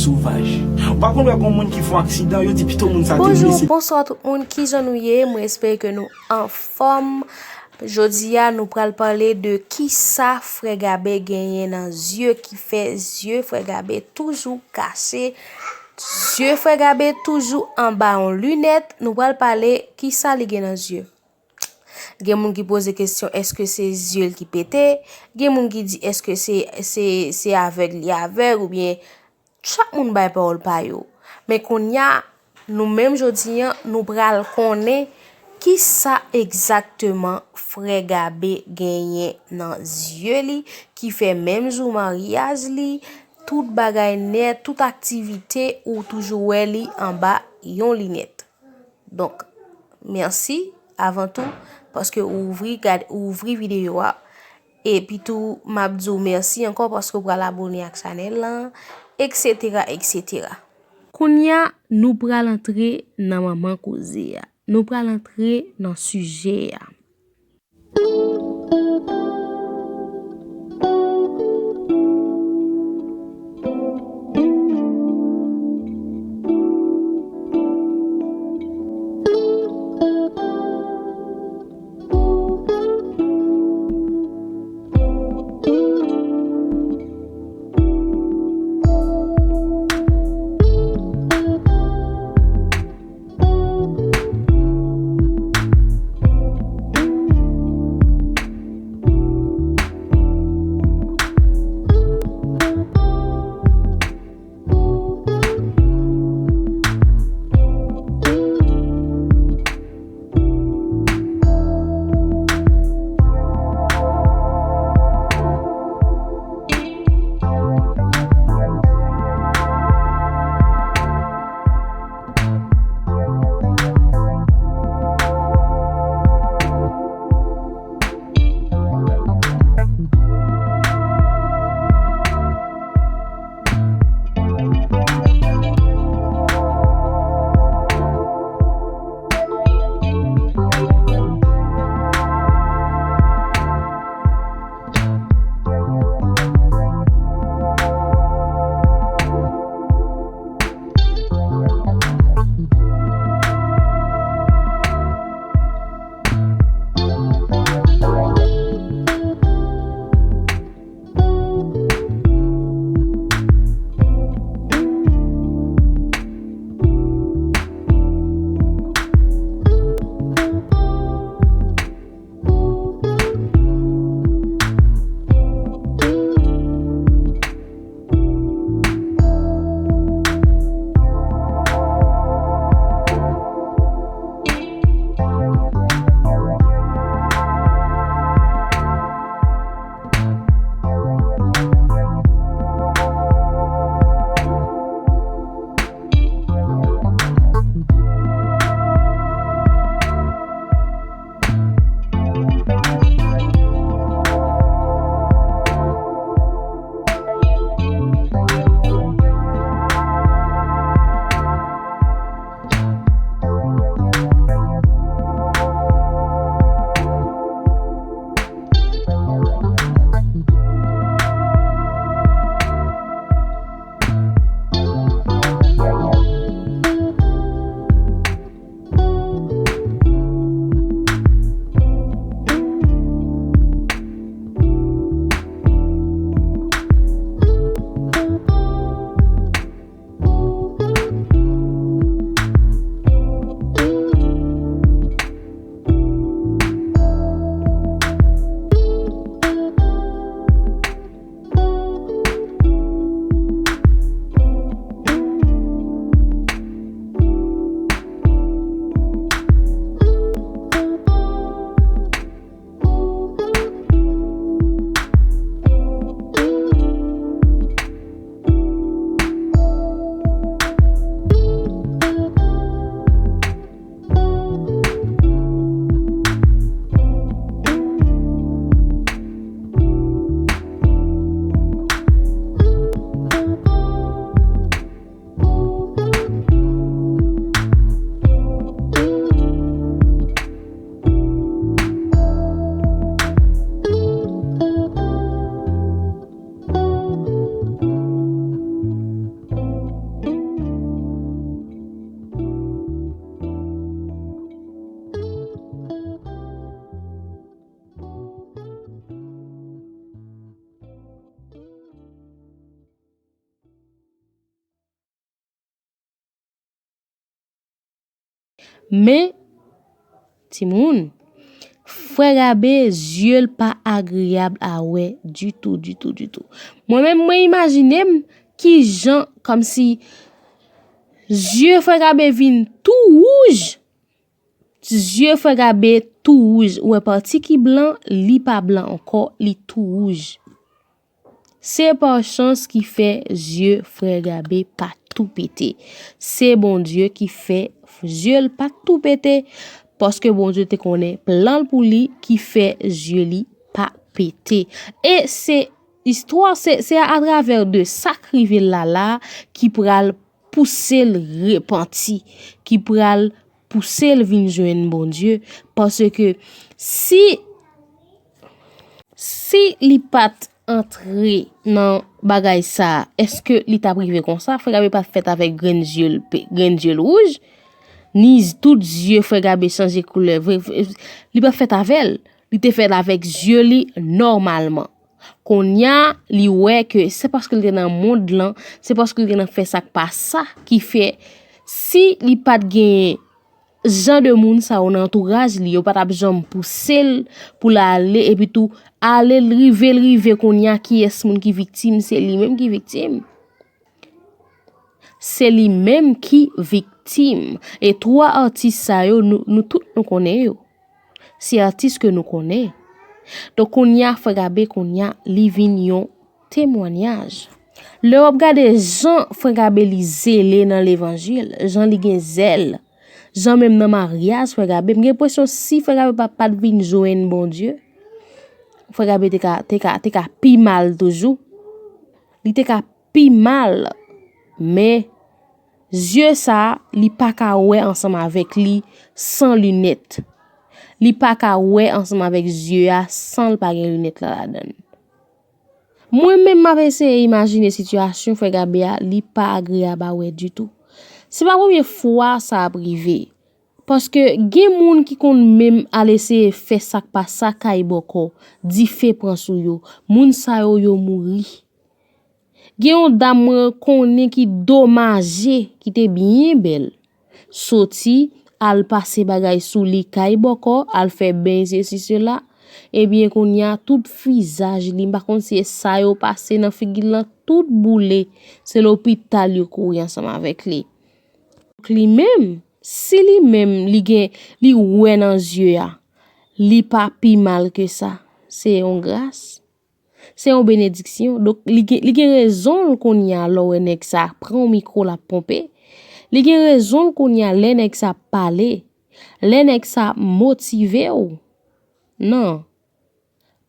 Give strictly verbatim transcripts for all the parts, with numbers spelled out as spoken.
Sovaj. Ou pa konn wè gon moun ki fè yon aksidan, yo di pito moun sa te blese. Bonjou, bonswa tout moun, kijan nou ye? Mwen espere ke nou anfòm. Jodi a, nou pral pale de kisa Frè Gabe genyen nan zye ki fè zye Frè Gabe toujou kache. Zye Frè Gabe toujou anba yon linèt. Nou pral pale kisa li gen nan zye. Gen moun ki poze kesyon, èske se zye l ki pete? Gen moun ki di, èske se, se, se avèg li avèg oubyen chak moun bay pawòl pa yo. Men kounye a, nou menm jodi a, nou pral konnen kisa egzakteman Frè Gabe genyen nan zye li ki fè menm jou maryaj li, tout bagay nèt, tout aktivite ou toujou wè li anba yon linèt. Donk, mèsi avan tou paske ou ouvri gad ou ouvri videyo a. Epi tou, m ap di w mèsi ankò paske w pral abone ak chanèl lan, eksetera, eksetera. Kounye a, nou pral antre nan manman koze a. Nou pral antre nan sijè a. Men, timoun, frè Gabe, zye l pa agreyab a wè ditou, ditou, ditou. Mwen menm, mwen imajine m kijan, kòmsi zye frè Gabe vin tou wouj. Zye frè Gabe tou wouj. Ou wè pati ki blan, li pa blan ankò, li tou wouj. Se pa chans ki fè zye frè Gabe pa tou pete. Se Bondye ki fè zye l pa tou pete. Paske Bondye te konnen plan l pou li ki fè zye li pa pete. E se istwa, se, se atravè de sa k rive l la la ki pral pouse l repanti, ki pral pouse l vin jwenn Bondye. Paske si, si li pa t antre nan bagay sa a, èske li t ap rive konsa? Frè Gabe pa t fèt avèk grenn zye l pe-, grenn zye l wouj, ni z-, tout zye frè Gabe chanje koulè. Vre, vre, li pa t fèt avè l. Li te fèt avèk zye li nòmalman. Kounye a, li wè ke se paske li te nan mond lan, se paske li te nan fè sa k pa sa, ki fè, si li pa t genyen jan de moun sa yo nan antouraj li, yo pa t ap janm pouse l pou l ale, epi tou, ale l rive, l rive kounye a, kiyès moun ki viktim? Se li menm ki viktim. Se li menm ki viktim. E twa atis sa yo, nou, nou tout nou konnen yo. Se atis ke nou konnen. Donk, kounye a, frè Gabe, kounye a, li vin yon temwanyaj. Lè w ap gade jan frè Gabe li zele nan levanjil, jan li gen zèl, jan menm nan maryaj frè Gabe, m gen enpresyon si frè Gabe pa, pa t vin jwenn Bondye, frè Gabe te ka, te ka, te ka pi mal toujou. Li te ka pi mal. Men, zye sa a, li pa ka wè ansanm avèk li san linèt. Li pa ka wè ansanm avèk zye a san l pa gen linèt la ladan l. Mwen menm, m ap eseye imajine sitiyasyon frè Gabe a, li pa agreyab a wè ditou. Se pa premye fwa sa ap rive. Paske gen moun ki konn menm al eseye fè sa k pa sa kay bòkò, dife pran sou yo. Moun sa yo, yo mouri. Gen yon dam mwen konnen ki domaje, ki te byen bèl. Soti, al pase bagay sou li kay bòkò, al fè beny sesi sela. Ebyen, kounye a, tout vizaj li, m pa konn si e sa yo pase nan figi l lan, tout boule. Se lopital yo kouri ansanm avèk li. Li menm, si li menm, li gen, li wè nan zye a, li pa pi mal ke sa. Se yon gras. Se yon benediksyon. Donk, li gen, li gen rezon l kounye a lè w wè nèg sa pran yon mikwo l ap ponpe. Li gen rezon l kounye a lè nèg sa pale. Lè nèg sa motive w. Non.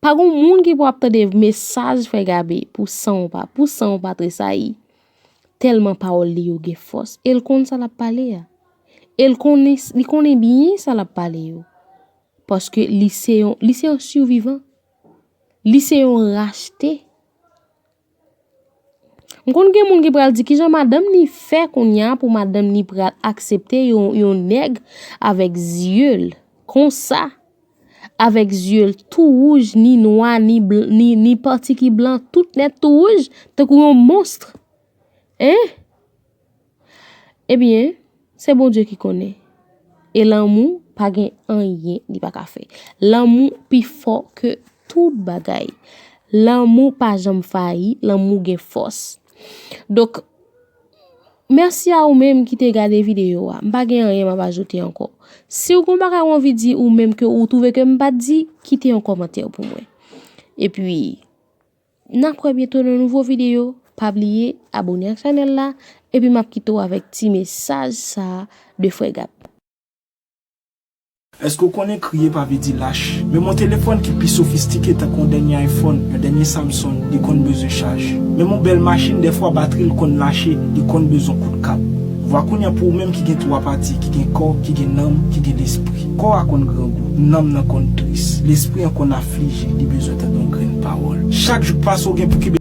Pa gon moun ki pou ap tande mesaj frè Gabe pou san w pa, pou san w pa tresayi. Tèlman pawòl li yo gen fòs. E l konn sa l ap pale a. E l konnen, li konnen byen sa l ap pale yo. Paske li se yon, li se yon sivivan. Li se yon rachte. M konn gen moun ki pral di, "Kijan madanm li fè kounye a pou madanm li pral aksepte yon, yon nèg avèk zye l konsa, avèk zye l tou wouj, ni nwa, ni bl-, ni, ni pati ki blan, tout nèt tou wouj, tankou yon monst?" Hein? Ebyen, se Bondye ki konnen. E lanmou pa gen anyen li pa ka fè. Lanmou pi fò ke tout bagay. Lanmou pa janm fayi, lanmou gen fòs. Donk, mèsi a ou menm ki te gade videyo a. M pa gen anyen m ap ajoute ankò. Si w gen yon bagay ou anvi di ou menm ke ou twouve ke m pa t di, kite yon kòmantè pou mwen. Epi, n a kwè byento nan nouvo videyo. Pa bliye abòne ak chanèl la. Epi m ap kite w avèk ti mesaj sa a de frè Gab. Èske w konnen kriye pa vle di lach? Menm yon telefòn ki pi sofistike tankou yon dènye iPhone, yon dènye Samsung, li konn bezwen chaj. Menm yon bèl machin, dèfwa batri l konn lache, li konn bezwen kout kab. Vwa kounye a pou ou menm ki gen twa pati, ki gen kò, ki gen nanm, ki gen lespri. Kò a konn grangou, nanm nan konn tris, lespri an konn aflije, li bezwen tande yon grenn pawòl. Chak jou k pase w gen pou kenbe